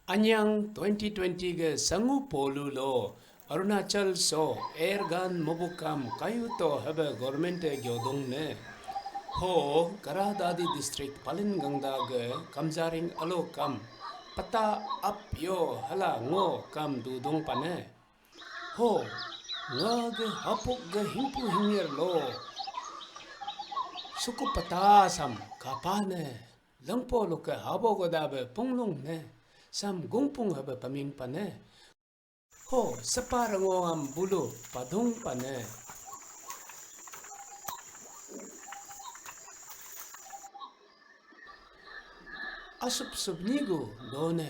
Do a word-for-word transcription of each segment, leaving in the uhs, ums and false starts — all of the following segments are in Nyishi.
Anyang twenty twenty ge sangu polu lo Arunachal so air gun mobukam kayu to hebe government e gyodong ne. Ho Kra Daadi district Palin Gangda ge Kamjaring alo kam pata ap yo hala ngo kam dudong pane. Ho nga ge hapuk ge hingpu hingyer lo suku pata sam kapa ne. Langpo luke habo goda be punglung ne, sam gungpung hebe paming pane. Ho sepa rango am bulu padung pane. Asup sup nigu done,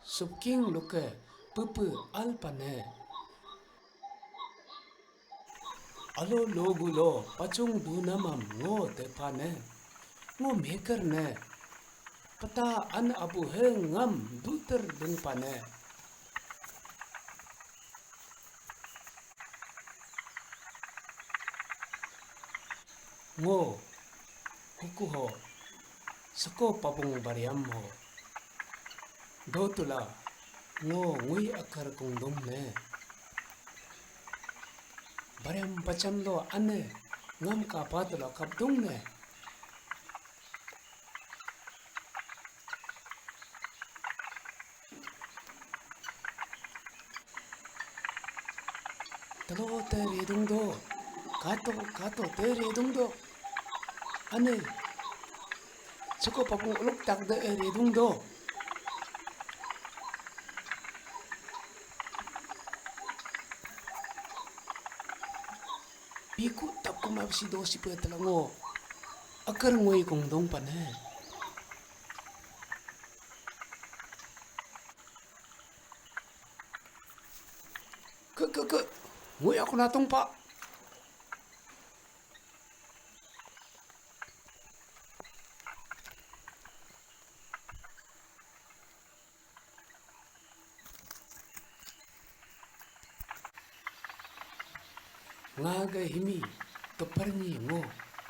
supking luke pupu al pane. Alo logu lo pachung dunamam ngo tepa ne, ngo meker ne, pata an abu he ngam duter dungpa ne. Ngo huku ho seko papung bariam ho. Dotula ngo ngui akar kungdung ne. Bariam bacham lo ane ngam kapa tula kapdung ne. Telo te redung do. Kato, kato te redung do. Ane. Seko papung uluk tak de redung do. Piku tapku map si do si pe telango. Akar ngoi kong dong pane. Ke, ke, ke. Ngui aku natung, Pak. Nga ga himi, keperni ngo,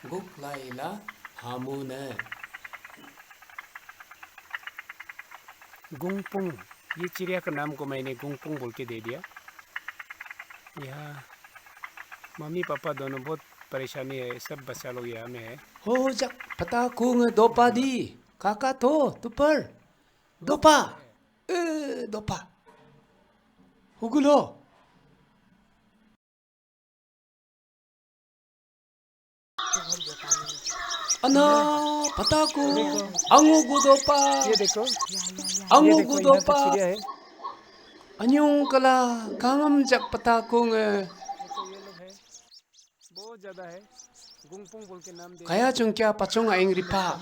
guk lai la hamu ne. Gungpung, ये चिड़िया का नाम को मैंने गुंगपुंग बोल के दे दिया। यहाँ मम्मी पापा दोनों बहुत परेशानी है, सब बच्चा लोग यहाँ में है। Ho jak pata kung dopa di, kaka to, tupar. Dopa. Eh, dopa. Hugulo. Ana, pataku, angu gudopa, ये देखो, angu ये देखो, यहाँ पे gudopa, चिड़िया है। Anyung kala, kangam jak pataku nge. देखो, ये लोग है, बहुत ज़्यादा है। Kaya chungkia pachung aing ripa.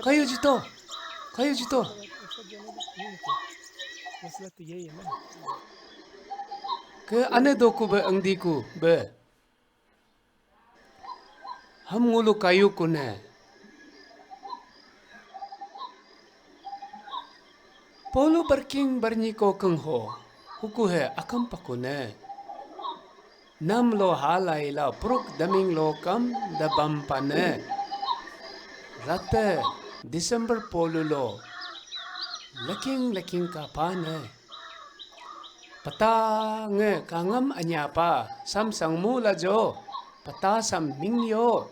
Kayu jito. Kayu jito. Ke ane doku be engdiku be. Ham ngulu kayu kune. Polu barking barnyi ko kengho, huku he akam pakune. Nam lo halai la pruk daming lo kam da bam pane. Rate December polu lo leking leking ka pane. Pata nge kangam anya pa sam sangmu la jo. Pata sam ming yo.